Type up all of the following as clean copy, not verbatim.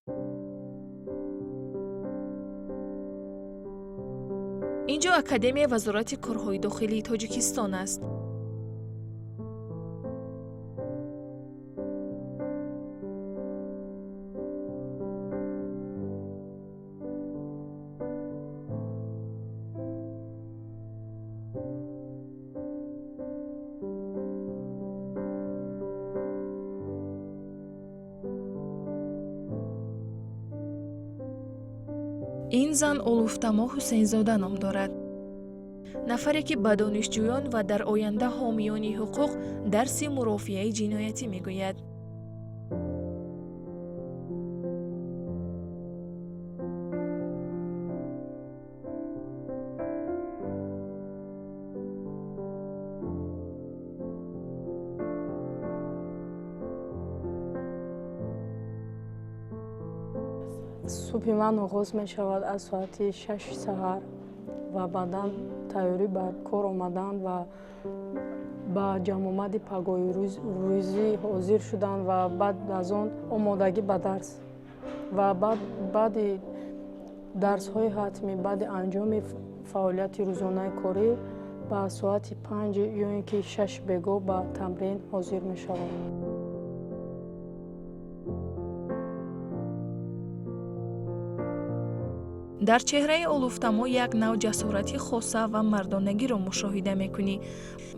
Ин ҷо Академияи Вазорати корҳои дохилии Тоҷикистон аст. Ин зан Олуфтамо Ҳусейнзода ном дорад, нафаре, ки ба донишҷӯён ва дар оянда ҳомиёни ҳуқуқ дарси мурофиаи ҷиноятӣ мегӯяд. Субҳи ман оғоз мешавад аз соати 6-и саҳар ва баъдан тайёрӣ ба кор омадан ва ба ҷамъомади пагоҳи рӯзӣ ҳозир шудан ва баъд аз он омодагӣ ба дарс ва баъди дарсҳои ҳатмӣ, баъди анҷоми фаъолияти рӯзонаи корӣ ба соати 5 ё ин ки 6 бегоҳ ба тамрин ҳозир мешавам. Дар чеҳраи Олуфтамо як нав ҷасорати хоса ва мардонагиро мушоҳида мекунӣ.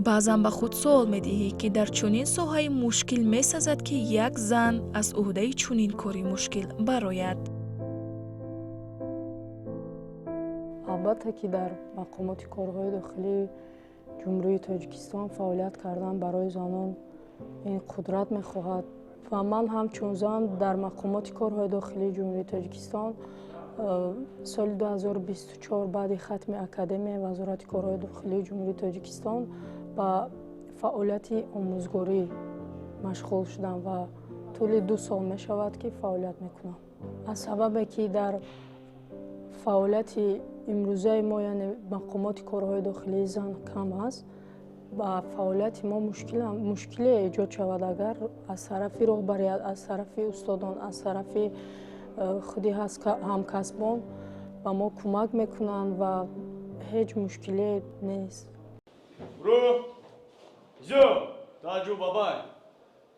Баъзан ба худ суол медиҳӣ, ки дар чунин соҳаи мушкил месазад, ки як зан аз ӯҳдаи чунин кори мушкил барояд. Албатта, ки дар мақомоти корҳои дохилии Ҷумҳурии Тоҷикистон фаъолият кардан барои занон ин қудрат мехоҳад ва ман ҳамчун зан дар мақомоти корҳои дохилии Ҷумҳурии Тоҷикистон соли 2024 баъди хатми Академияи Вазорати корҳои дохилии Ҷумҳурии Тоҷикистон ба фаъолияти омӯзгорӣ машғул шудам ва тӯли 2 сол мешавад, ки фаъолият мекунам. Аз сабабе ки дар фаъолияти имрӯзаи мо, яъне мақомоти корҳои дохилии, зан кам аст, ба фаъолияти мо мушкиле эҷод шавад, агар аз тарафи роҳбарият, аз тарафи устодон, аз тарафи худи ҳамкасбон ба мо кӯмак мекунанд ва ҳеҷ мушкиле нест. Гурӯҳ зё таваҷҷӯҳ, бабай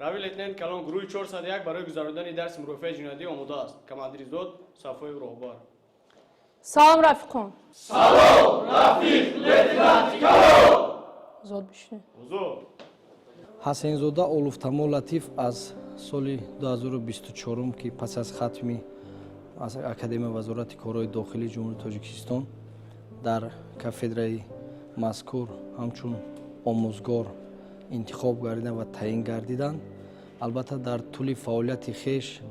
рави лейтенант калон, гурӯҳи 401 барои гузарондани дарси мурофиаи ҷиноятӣ омода аст. Командири взвод Сафоев роҳбар. Салом, рафиқон! Салом, рафиқ лейтенанти калон! Озод бишинед. Озод. Ҳасензода Олуфтамо Латиф аз соли 2024, ки пас аз хатми аз Академияи Вазорати корҳои дохилии Ҷумҳурии Тоҷикистон дар кафедраи мазкур ҳамчун омӯзгор интихоб гардидан ва таъин гардиданд, албатта, дар тӯли фаъолияти хеш,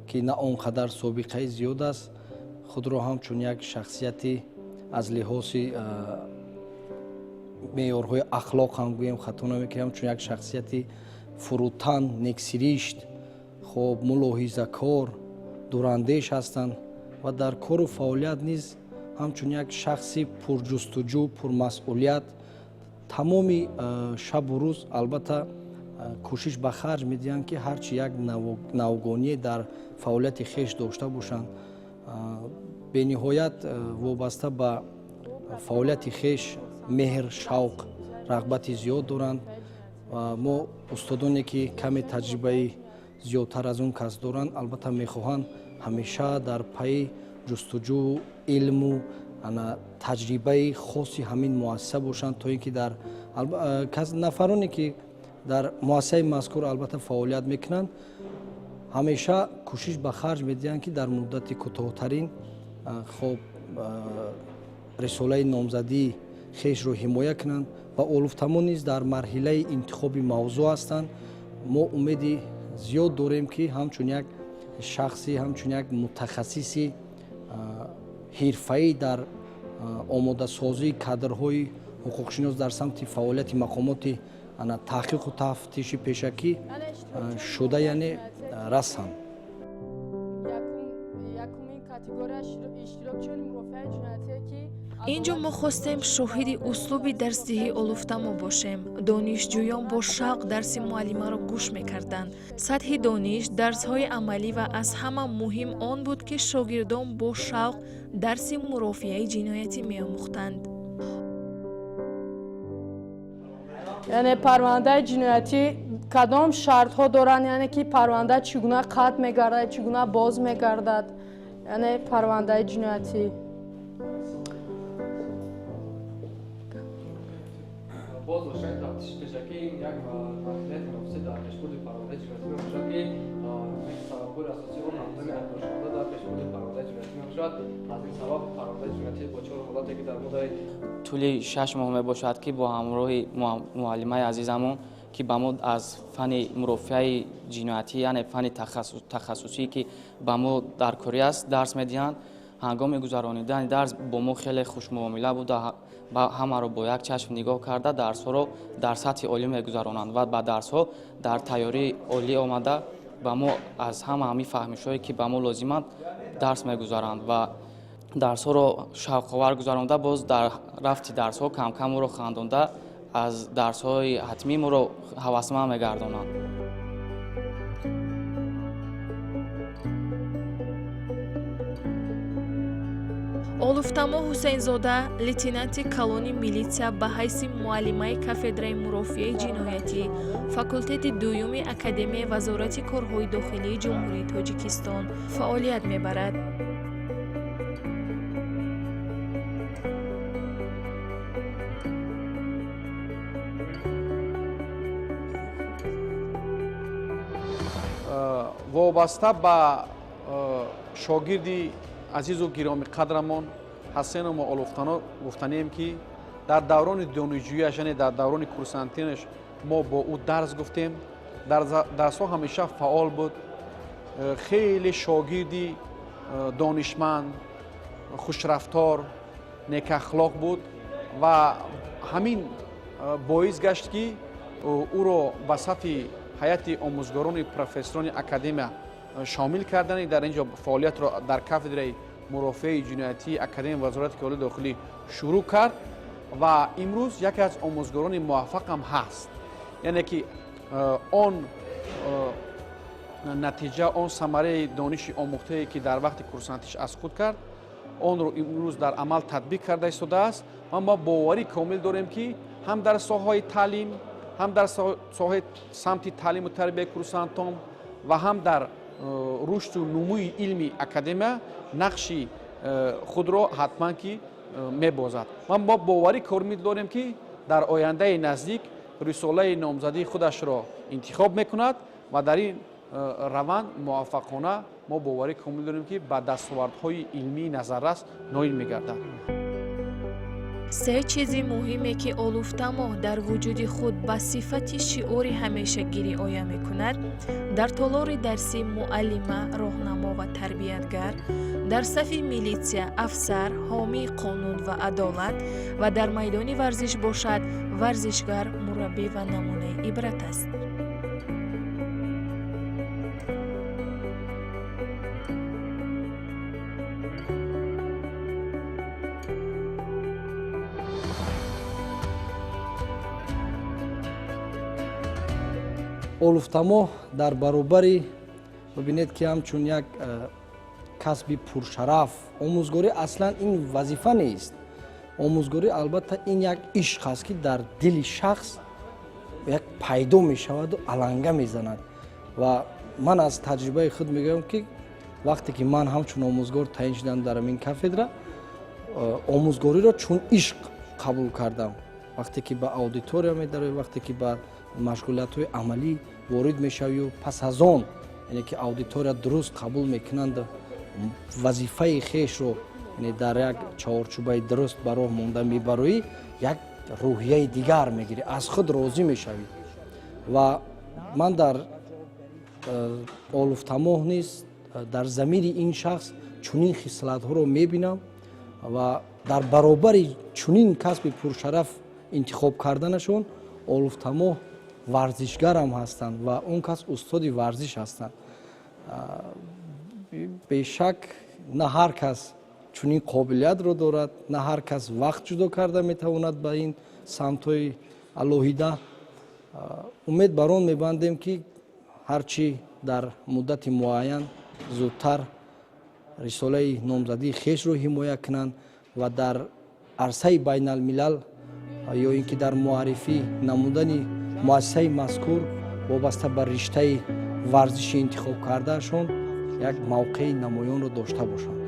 ки на он қадар собиқаи зиёд аст, худро ҳамчун як шахсияти аз лиҳози меъёрҳои ахлоқ ҳам гӯем, хато намекунем, ҳамчун як шахсияти фурӯтан, нексиришт, хоб, мулоҳизакор, дурандеш ҳастанд ва дар кору фаъолият низ ҳамчун як шахси пурҷустуҷӯ, пурмасъулият тамоми шабу рӯз, албатта, кӯшиш ба харҷ медиҳанд, ки ҳарчи як навгоние дар фаъолияти хеш дошта бошанд. Бениҳоят вобаста ба фаъолияти хеш меҳр, шавқ, рағбати зиёд доранд ва мо устодоне, ки каме таҷрибаи зиёдтар аз он кас доранд, албатта, мехоҳанд ҳамеша дар пайи ҷустуҷӯ, илму ана таҷрибаи хоси ҳамин муассиса бошанд, то ин ки дар нафароне, ки дар муассисаи мазкур, албатта, фаъолият мекунанд, ҳамеша кӯшиш ба харҷ медиҳанд, ки дар муддати кӯтоҳтарин, хоб, рисолаи номзадии хешро ҳимоя кунанд ва Олуфтамо низ дар марҳилаи интихоби мавзӯъ ҳастанд. Мо умеди зиёд дорем, ки ҳамчун як шахси, ҳамчун як мутахассиси ҳирфаӣ дар омодасозии кадрҳои ҳуқуқшинос дар самти фаъолияти мақомоти таҳқиқу тафтиши пешакӣ шуда, яъне, расанд. Якумин Ин ҷо мо хостем шоҳиди услуби дарсдиҳии Олуфтамо бошем. Донишҷӯён бо шавқ дарси муаллимаро гӯш мекарданд. Сатҳи дониш, дарсҳои амалӣ ва аз ҳама муҳим он буд, ки шогирдон бо шавқ дарси мурофиаи ҷиноятӣ меомӯхтанд. Яъне парвандаи ҷиноятӣ кадом шартҳо доранд, яъне ки парванда чӣ гуна қатъ мегардад, чӣ гуна боз мегардад, яъне парвандаи ҷиноятӣ. Боз доштани тафтиши пешакӣ як марҳилаи танаффусӣ дар пешбурди парвандаи ҷиноятӣ мебошад, ки сабабҳои асосии он намудани айбдоршаванда дар пешбурди парвандаи ҷиноятӣ мебошад. Аз ин сабаб парвандаи ҷиноятӣ бо чор ҳолате, ки дар муддаи тӯли 6 моҳ мебошад, ки бо ҳамроҳи муаллимаи азизамон, ки ба мо аз фанни мурофиаи ҷиноятӣ, яъне фанни тахассусӣ, ки ба мо даркорӣ аст, дарс медиҳанд. Ҳангоми гузаронидани дарс бо мо хеле хушмуомила буда, ҳамаро бо як чашм нигоҳ карда, дарсҳоро дар сатҳи олӣ мегузаронанд ва ба дарсҳо дар тайёрии олӣ омада, ба мо аз ҳама ҳамин фаҳмишҳое, ки ба мо лозиманд, дарс мегузаранд ва дарсҳоро шавқовар гузаронда, боз дар рафти дарсҳо камкам моро хандонда, аз дарсҳои ҳатмӣ моро ҳавасманд мегардонанд. Олуфтамо Ҳусейнзода, лейтенанти калони милитсия, ба ҳайси муаллимаи кафедраи мурофиаи ҷиноятӣ факултети дуюми Академияи Вазорати корҳои дохилии Ҷумҳурии Тоҷикистон фаъолият мебарад. Вобаста ба шогирди азизу гиромиқадрамон Ҳасенова Олуфтано гуфтанием, ки дар даврони донишҷӯяш, яъне дар даврони курсантинаш, мо бо ӯ дарс гуфтем. Дар дарсҳо ҳамеша фаъол буд, хеле шогирди донишманд, хушрафтор, некахлоқ буд ва ҳамин боис гашт, ки ӯро ба сафи ҳайати омӯзгорони профессорони академия шомил кардани, дар ин ҷо фаъолиятро дар кафедраи мурофиаи ҷиноятии Академияи Вазорати корҳои дохилӣ шурӯъ кард ва имрӯз яке аз омӯзгорони муваффақам ҳаст. Яъне ки он натиҷа, он самараи дониши омӯхтае, ки дар вақти курсантиш аз худ кард, онро имрӯз дар амал татбиқ карда истодааст ва мо боварӣ комил дорем, ки ҳам дар соҳаи таълим, ҳам дар соҳаи самти таълиму тарбияи курсантон ва ҳам дар рушду нумӯи илми академия нақши худро ҳатман ки мебозад. Ва мо боварӣ комил дорем, ки дар ояндаи наздик рисолаи номзадии худашро интихоб мекунад ва дар ин раванд муваффақона, мо боварӣ комил дорем, ки ба дастовардҳои илмии назаррас ноил мегардад. Се чизи муҳиме, ки Олуфтамо дар вуҷуди худ ба сифати шиори ҳамешагӣ риоя мекунад: дар толори дарсӣ муаллима, роҳнамо ва тарбиятгар, дар сафи милитсия афсар, ҳомии қонун ва адолат ва дар майдони варзиш бошад, варзишгар, мураббӣ ва намунаи ибрат аст. Олуфтамо дар баробари, бибинед, ки ҳамчун як касби пуршараф, омӯзгорӣ аслан ин вазифа нест. Омӯзгорӣ албатта ин як ишқ аст, ки дар дили шахс як пайдо мешаваду аланга мезанад. Ва ман аз таҷрибаи худ мегӯям, ки вақте ки ман ҳамчун омӯзгор таъин шудам дар ин кафедра, омӯзгориро чун ишқ қабул кардам. Вақте ки ба аудитория медароӣ, вақте ки ба машғулиятҳои амалӣ ворид мешавию пас аз он, яъне ки аудитория дуруст қабул мекунанд, вазифаи хешро, яъне дар як чаҳорчӯбаи дуруст ба роҳ монда мебароӣ, як рӯҳияи дигар мегирӣ, аз худ розӣ мешавӣ. Ва ман дар Олуфтамоҳ низ дар замири ин шахс чунин хислатҳоро мебинам ва дар баробари чунин касби пуршараф интихоб карданашон, Олуфтамоҳ варзишгарам ҳастанд ва он кас устоди варзиш ҳастанд. Бешак, На ҳар кас чунин қобилиятро дорад, на ҳар кас вақт ҷудо карда метавонад ба ин самтҳои алоҳида. Умед бар он мебандем, ки ҳарчи дар муддати муайян зудтар рисолаи номзадии хешро ҳимоя кунанд ва дар арсаи байналмилал ё ин ки дар муаррифӣ намудани муассисаи мазкур вобаста ба риштаи варзиши интихобкардаашон як мавқеи намоёнро дошта бошанд.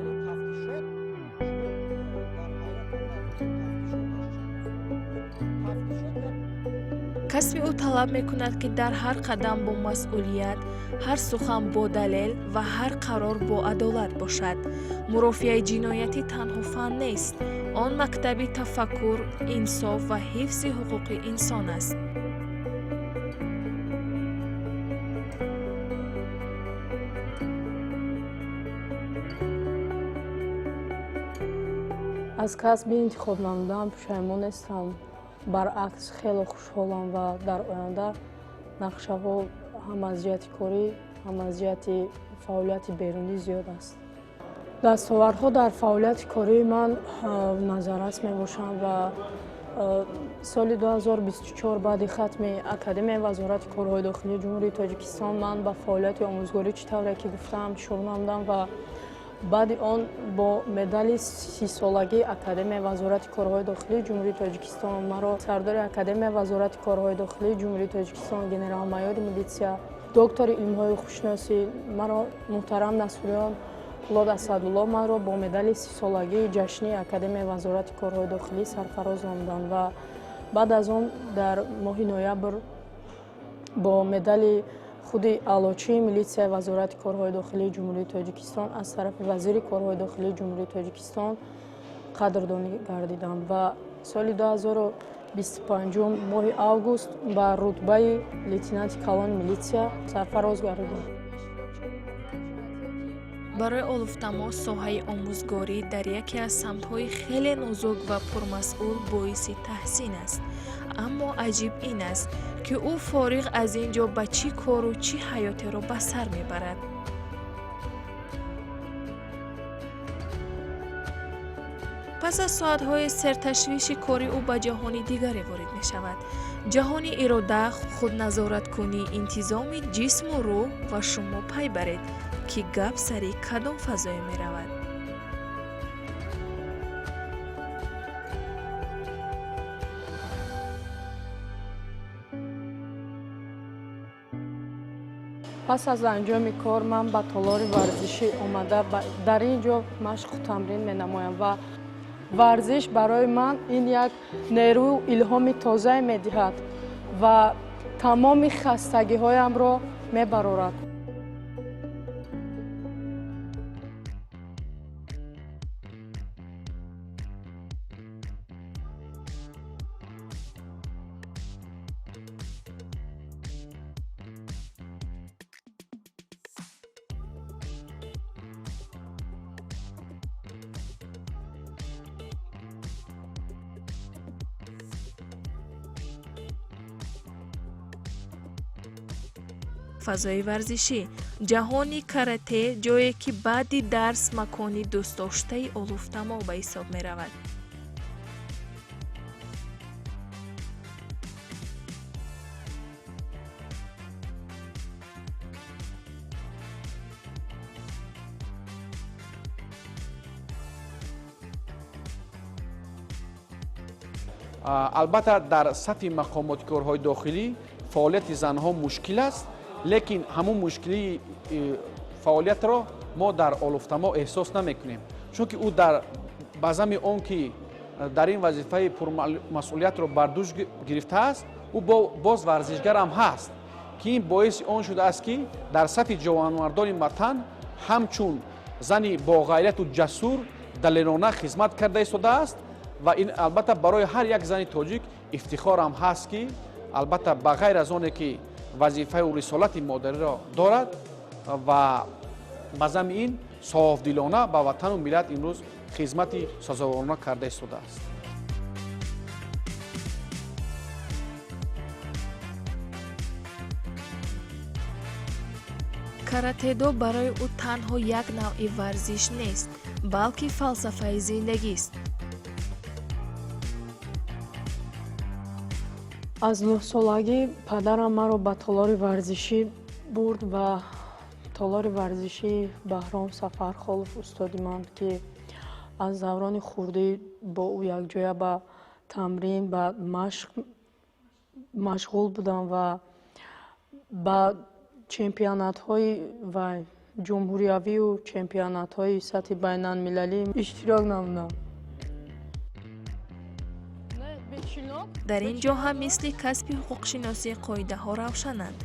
Касби ӯ талаб мекунад, ки дар ҳар қадам бо масъулият, ҳар сухан бо далел ва ҳар қарор бо адолат бошад. Мурофиаи ҷиноятӣ танҳо фан нест, он мактаби тафаккур, инсоф ва ҳифзи ҳуқуқи инсон аст. Аз касби интихоб намудаам пушаймон нестам, баръакс, хело хушҳолам ва дар оянда нақшаҳо ҳам аз ҷиҳати корӣ, ҳам аз ҷиҳати фаъолияти берунӣ зиёд аст. Дастовардҳо дар фаъолияти кории ман назаррас мебошанд ва соли 2024 баъди хатми Академияи Вазорати корҳои дохилии Ҷумҳурии Тоҷикистон ман ба фаъолияти омӯзгорӣ, чӣ тавре ки гуфтам, шурӯъ намудам ва баъди он бо медали 30-солагии Академияи Вазорати корҳои дохилии Ҷумҳурии Тоҷикистон маро сардори Академияи Вазорати корҳои дохилии Ҷумҳурии Тоҷикистон, генерал-майори милитсия, доктори илмҳои хушносӣ маро муҳтарам Насуриён Пулод Асадулло маро бо медали 30-солагии ҷашнии Академияи Вазорати корҳои дохилӣ сарфароз намуданд ва баъд аз он дар моҳи ноябр бо медали худи аълочии милитсияи Вазорати корҳои дохилии Ҷумҳурии Тоҷикистон аз тарафи вазири корҳои дохилии Ҷумҳурии Тоҷикистон қадрдонӣ гардидам ва соли 2025 моҳи август ба рутбаи лейтенанти калони милитсия сарфароз гардидам. Барои Олуфтамо соҳаи омӯзгорӣ дар яке аз самтҳои хеле нозук ва пурмасъул боиси таҳсин аст. Аммо аҷиб ин аст, ки ӯ фориғ аз ин ҷо ба чӣ кору чӣ ҳаётеро ба сар мебарад. Пас аз соатҳои серташвиши кори ӯ ба ҷаҳони дигаре ворид мешавад. Ҷаҳони ирода, худназораткунӣ, интизоми ҷисму рӯҳ ва шумо пай баред, ки гап сари кадом фазое меравад. Пас аз анҷоми кор ман ба толори варзишӣ омада дар ин ҷо машқу тамрин менамоям ва варзиш барои ман ин як нерӯю илҳоми тозае медиҳад ва тамоми хастагиҳоямро мебарорад. Фазои варзишӣ, ҷаҳони карате, ҷое ки баъди дарс макони дӯстдоштаи Олуфтамо ба ҳисоб меравад. Албатта, дар сафи мақомоти корҳои дохилӣ фаъолияти занҳо мушкил аст, лекин ҳамун мушкилии фаъолиятро мо дар Олуфтамо эҳсос намекунем, чунки ӯ дар ба зами он ки дар ин вазифаи пурмасъулиятро бар дӯш гирифтааст, ӯ боз варзишгарам ҳаст, ки ин боиси он шудааст, ки дар сафи ҷавонмардони ватан ҳамчун зани боғайрату ҷасур далерона хизмат карда истодааст ва ин албатта барои ҳар як зани тоҷик ифтихорам ҳаст, ки албатта ба ғайр аз оне ки вазифаю рисолати модариро дорад ва ба зами ин софдилона ба ватану миллат имрӯз хизмати сазоворона карда истодааст. Каратедо барои ӯ танҳо як навъи варзиш нест, балки фалсафаи зиндагист. Аз 9-солагӣ падарам маро ба толори варзишӣ бурд ва толори варзишии Баҳром Сафархолов, устоди ман, ки аз даврони хурдӣ бо ӯ якҷоя ба тамрин, ба машқ машғул будам ва ба чемпионатҳои ва ҷумҳуриявию чемпионатҳои сатҳи байналмилалӣ иштирок намудам. Дар ин ҷо ҳам мисли касби ҳуқуқшиносӣ қоидаҳо равшананд: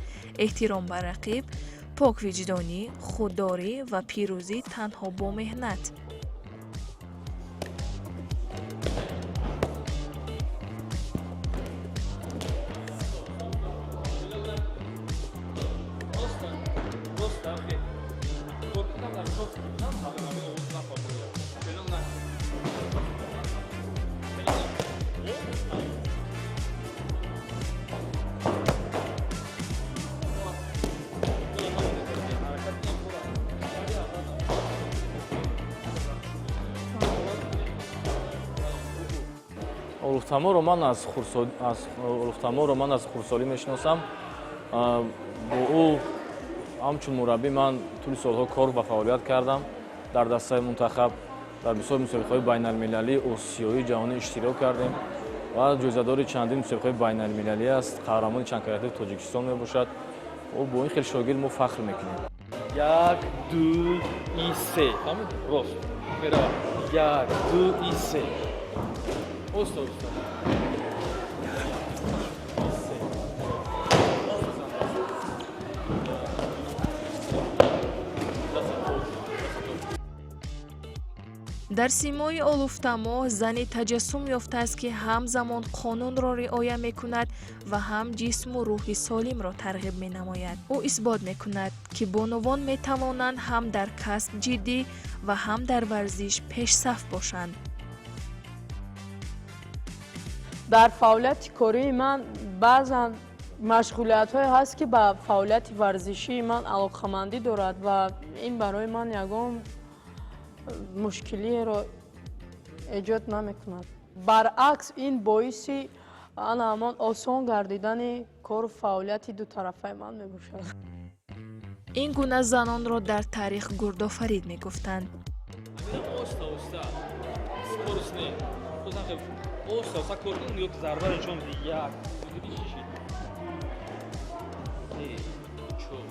эҳтиром ба рақиб, поквиҷдонӣ, худдорӣ ва пирӯзӣ танҳо бо меҳнат. Олуфтаморо ман аз хурдсолӣ мешиносам. Бо ӯ ҳамчун мураббӣ ман тӯли солҳо кор ва фаъолият кардам. Дар дастаи мунтахаб дар бисёр мусобиқаҳои байналмилалӣ, осиёӣ, ҷаҳонӣ иштирок кардем ва ҷоизадори чандин мусобиқаҳои байналмилалӣ аст, қаҳрамони чанд каратаи Тоҷикистон мебошад. Ӯ бо ин хел шогирд мо фахр мекунем. Як, ду и се, фаҳмид? Рост мерава. Як, ду и се, оста оста. Дар симои Олуфтамо зани таҷассум ёфтааст, ки ҳамзамон қонунро риоя мекунад ва ҳам ҷисму рӯҳи солимро тарғиб менамояд. Ӯ исбот мекунад, ки бонувон метавонанд ҳам дар касб ҷиддӣ ва ҳам дар варзиш пешсаф бошанд. Дар фаъолияти кории ман баъзан машғулиятҳое ҳаст, ки ба фаъолияти варзишии ман алоқамандӣ дорад ва ин барои ман ягон мушкилиеро эҷод намекунад. Баръакс, ин боиси ана ҳамон осон гардидани кору фаъолияти дутарафаи ман мебошад. Ин гуна занонро дар таърих гурдофарид мегуфтанд. Оста оста, скорость не, оста оста кор кун, ё зарба нишон медиҳӣ. Як, дидӣ, чӣ шид? Се, чор.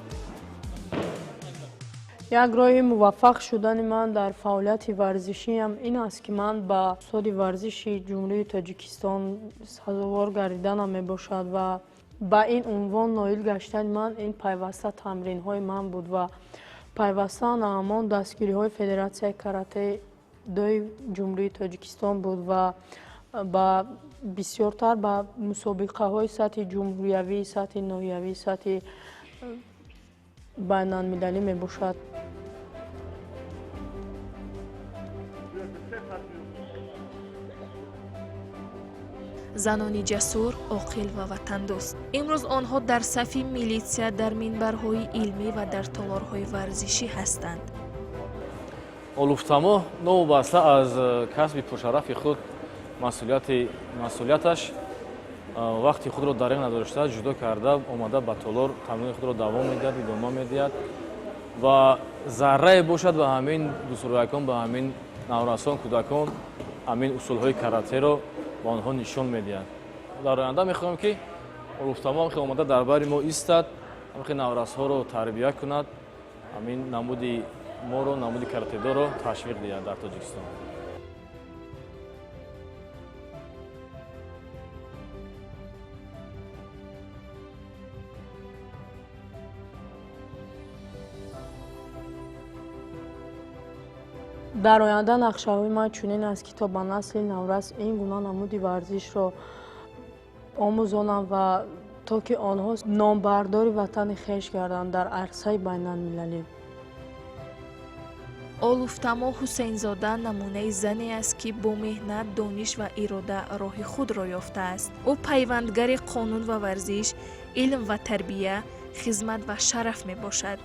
Як роҳи муваффақ шудани ман дар фаъолияти варзишиам ин аст, ки ман ба устоди варзиши Ҷумҳурии Тоҷикистон сазовор гардиданам мебошад ва ба ин унвон ноил гаштани ман ин пайваста тамринҳои ман буд ва пайваста ҳамон дастгириҳои Федератсияи каратэ-дои Ҷумҳурии Тоҷикистон буд ва ба бисёртар ба мусобиқаҳои сатҳи ҷумҳуриявӣ, сатҳи ноҳиявӣ, сатҳи байналмилалӣ мебошад. Занони ҷасур, оқил ва ватандӯст. Имрӯз онҳо дар сафи милитсия, дар минбарҳои илмӣ ва дар толорҳои варзишӣ ҳастанд. Олуфтамо новобаста аз касби пуршарафи худ, масъулияташ, вақти худро дареғ надошта, ҷудо карда омада ба толор тамрини худро давом медиҳад, идома медиҳад ва заррае бошад ба ҳамин дусурӯякон, ба ҳамин наврасон, кӯдакон ҳамин усулҳои каратеро ба онҳо нишон медиҳад. Дар оянда мехоҳем, ки Олуфтамо ҳам омада дар бари мо истад, ҳамхел наврасҳоро тарбия кунад, ҳамин намуди моро, намуди каратедоро ташвиқ диҳад дар Тоҷикистон. Дар оянда нақшаҳои ман чунин аст, ки то ба насли наврас ин гуна намуди варзишро омӯзонам ва то ки онҳо номбардори ватани хеш гарданд дар арсаи байналмилалӣ. Олуфтамо Ҳусейнзода намунаи зане аст, ки бо меҳнат, дониш ва ирода роҳи худро ёфтааст. Ӯ пайвандгари қонун ва варзиш, илм ва тарбия, хизмат ва шараф мебошад.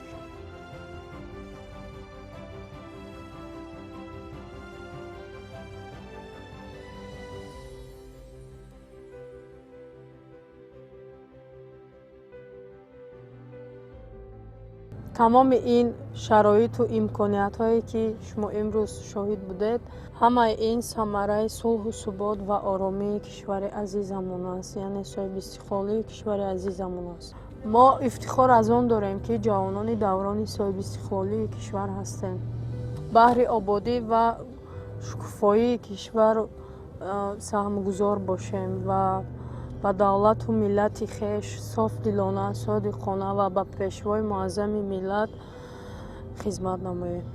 Тамоми ин шароиту имкониятҳое, ки шумо имрӯз шоҳид будед, ҳамаи ин самараи сулҳу субот ва оромии кишвари азизамон аст, яъне соҳибистиқлолии кишвари азизамон аст. Мо ифтихор аз он дорем, ки ҷавонони даврони соҳибистиқлолии кишвар ҳастем. Баҳри ободӣ ва шукуфоии кишвар саҳмгузор бошем ва ба давлату миллати хеш софдилона, содиқона ва ба Пешвои Муаззами миллат хизмат намоем.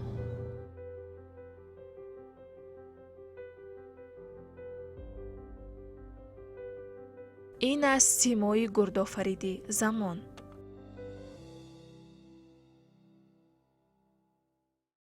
Ин аст симои гурдофариди замон.